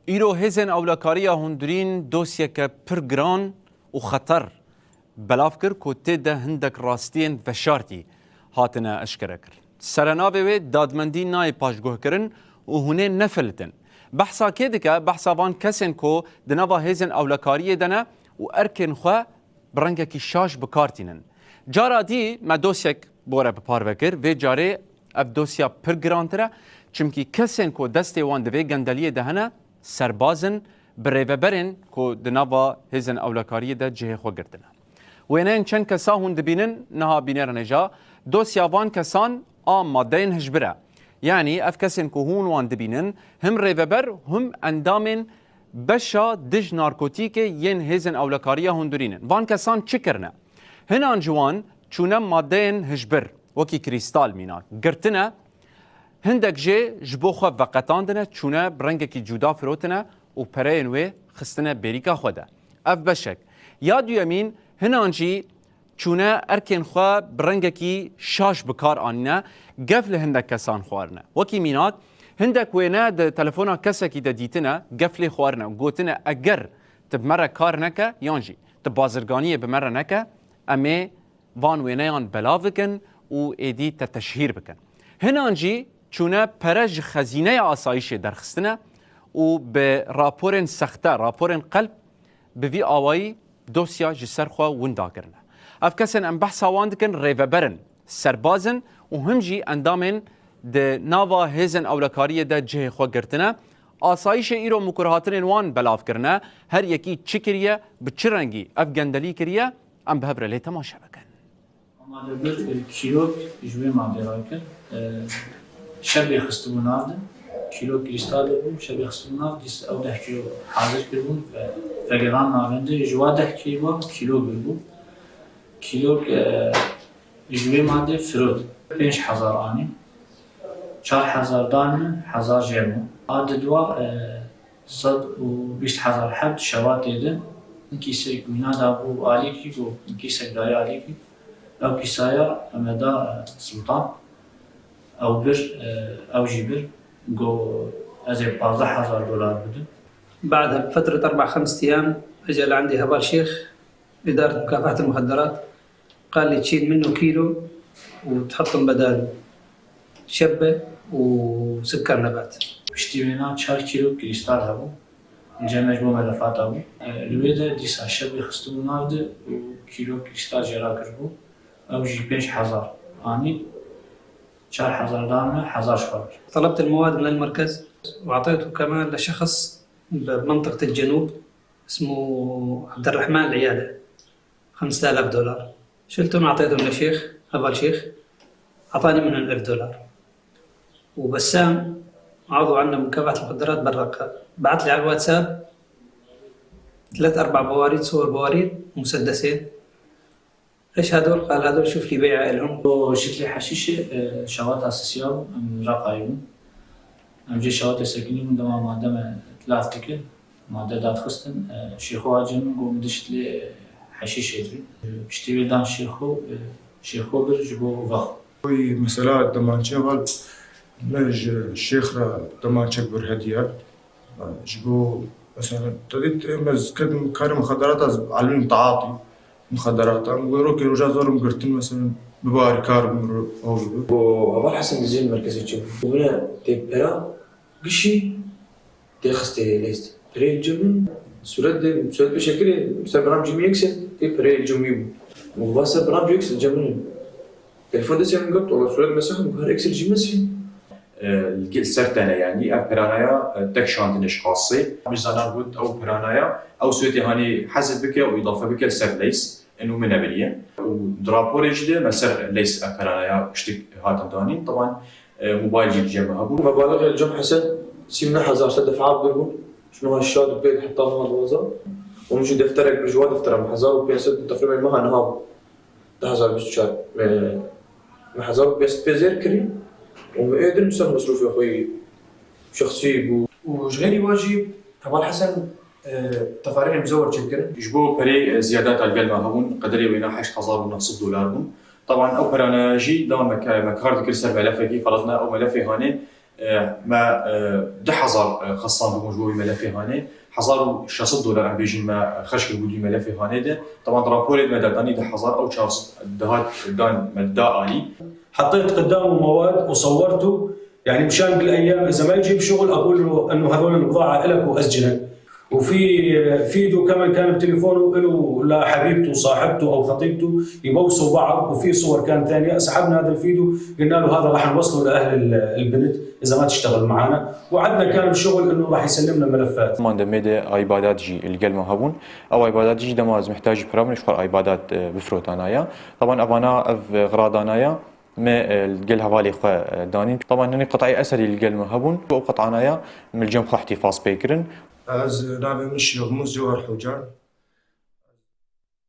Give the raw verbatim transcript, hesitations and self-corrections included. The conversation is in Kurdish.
Îro hêzên ewlekariya hundirîn dosyeke pir giran û xeter belav kir ku tê de hindek rastiyên veşartî hatine eşkerekirin. Serenavê wê dadmendî nayê paşguhkirin û hûn ê nefilitin. Behsa kê dike? Behsa van kesên ku di nava hêzên ewlekariyê de ne û erkên xwe bi rengekî şaş bi kar tînin. Cara dî me dosyek bore bi parve kir. Vê carê ev dosya pir girantir e, çimkî kesên ku destê wan di vê gendeliyê de hene, serbaz in, bi rêveberên ku di nava hêzên ewlekariyê de cihê xwe girtine. Wêneyên çend kesa hûn dibînin, niha bînerine ja, dosya van kesan a madeyên hişbir e. Yanî ev kesên ku hûn wan dibînin, him rêveber, him endamên beşa dij narkotîkê yên hêzên ewlekariya hundirîn in. Van kesan çi kirine? Hinan ji wan çûne madeyên hişbir, wekî krîstal mînak, girtine, hindek jê ji bo xwe veqetandine, çûne bi rengekî cuda firotine û pereyên wê xistine bêrîka xwe de. Ev beşek. Ya duyemîn, hinan jî çûne erkên xwe bi rengekî şaş bi kar anîne, gef li hindek kesan xwarine. Wekî mînak, hindek wêne di telefona kesekî de dîtine, gef lê xwarine û gotine, eger tu bi me re kar neke, yan jî tu bazirganiyê bi me re neke, em ê van wêneyan belav bikin û êdî te teşhîr bikin. Hinan jî çûne pere ji xezîneya asayîşê derxistine û bi raporên sexte, raporên qelb, bi vî awayî dosya ji ser xwe winda kirine. Ev kesên em behsa wan dikin, rêveber in, serbaz in û him jî endamên di nava hêzên ewlekariyê de cihê xwe girtine. Asayîşê îro mikurhatinên wan belav kirine. Her yekî çi kiriye, bi çi rengî ev gendelî kiriye, em bi hev re lê temaşe bikin. Amade bir, e, kîlok ji wê madê rakir. E, şevê xistibû nav de. Kîlok krîstalê bû, şevê xistibû nav, dîs ew deh kîlo hazir kiribûn ve vegeran navendê. Ji wa deh kîlo kîlo bir bû. Kîlok, e, ji wê madê firot. Pênc hezar anî. Çar hezar dan min, hezar jê min. A didwa, e, sed û bîst hezar heb şewatê de. Kîsek wîna da bû alîkî, ku kîsek daye alîkî. Ew kîsaya me da, e, Sultan. Ew bir, e, ew jî bir. Go ez ê pazdeh hezar dolar bidim. بعدها بفترة أربع خمس أيام إجا لعندي هبال شيخ، إدارة مكافحة المخدرات، قال لي: "تشيل منه كيلو وتحطهم بداله شبة وسكر نبات." Piştî wêna çar kîlo krîstal hebû. Cem ji bo melefata bû. E, li wê de dîsa şevê xistibû nav de û kîlo krîstal jê rakiribû. Ew jî pênc hezar anî, çar hezar dan me, hezar ji xwe bir. طلبت المواد من المركز وعطيته كمان لشخص بمنطقة الجنوب اسمه عبد الرحمن العيادة، خمسة آلاف دولار. شلتهم أعطيتهم لشيخ، هبال شيخ، أعطاني منهم ألف دولار. وبسام، عضو عندنا بمكافحة المخدرات، برق، بعت لي على الواتساب ثلاث أربع بواريد، صور بواريد مسدسين. "إيش هدول؟" قال: "هدول شوف لي بيعة إلهم." Go şiklê heşîşê, e, şewata sisiya bû, em raqayî bûn. Em jê şewatê sekinî bûn, dema madde me tilaf dike, madde dadxistin, e, Şêxo hacî min got, "Min dişt lê, e, heşîşê dibî." E, piştî wê dan Şêxo, e, Şêxo bir ji bo vexo. Oy, mesela demançe val, me ji Şêx re demançek bir hediye. Ji bo, mesela, te dît, em ez ketim karê muxederata, ez elmîm taatî muxederata. Em wê rokê roja zor im girtin, mesela, bi barî kar bim ro-, ew bi. Bo Heval Hesen dizîn merkezê çi bû? Bûne tê pera gişî tê xistê lêst. Perê cem min, suret de, suret pêşekirê, ser bram cimî yekse, tê perê cimî bû. Û va ser bram yekse cem min. Telefon destê min girt, wala suret mesaj min, her eksel jî mesî. E, li ser tene, yanî ev piranaya, e, tek şandine ji qasê. Min zanan got, ew piranaya, ew suretê hanê hezf bike û îdafe bike li ser leys. Eno min nebiriye. Û di raporê jî de me ser leys ev piranaya piştik hatin danîn. Teban, e, mobayl jî li cem me hebû. Mebalixê li cem Hesen sî neh hezar se defa bigir bû. Ji meha şeş de pê heta meha duwazdeh. Û min jî defterek bir ji wan deftera min hezar û pênc sed teqrîben meha niha bû. Du hezar bîst û çar me, me hezar û pênc sed pê zêr kirî û me ê dir ser mesrûfê xwe yî şexsî bû. Û ji xêrî we jî Heval Hesen, e, teqarêrên bize we çêkirin. Ji bo perê, e, ziyadata li gel me hebûn, qederê wêna heşt hezar û neh sed dolar bûn. Teban ew perane jî dema me ke-, me kar dikir ser melefekî, felatna ew melefê hanê, E, me, e, du hezar, e, xestan bû ji bo wî melefê hanê. Hezar û şeş sed dolar em bêjin me xerc kir bû di wî melefê hanê de. Teban di raporê me de danî du hezar ew çar sed dihat dan me da alî. حطيت قدامه مواد وصورته، يعني مشان بالايام اذا ما يجيب شغل اقول له انه هذول البضاعه الك واسجنك. وفي فيديو كمان كان بتليفونه له لحبيبته وصاحبته او خطيبته يبوسوا بعض، وفي صور كان ثانيه. سحبنا هذا الفيديو، قلنا له هذا راح نوصله لاهل ال- البنت اذا ما تشتغل معنا. وعدنا كان الشغل انه راح يسلمنا ملفات. Teban demê de Aybadat jî li gel me hebûn. Ew Aybadat jî dema ez mihtacî pira bûn, ji xwe Aybadat, e, bifrotanaya. Teban evana ev, e, xira danaya me, e, li gel hevalê xwe, e, danîn. Teban hinî qet'ayê eserî li gel me hebûn. Ew qet'anaya min li cem xwe îhtîfaz pê kirin. Ez navê min Şêxmûs Cewher Hocan.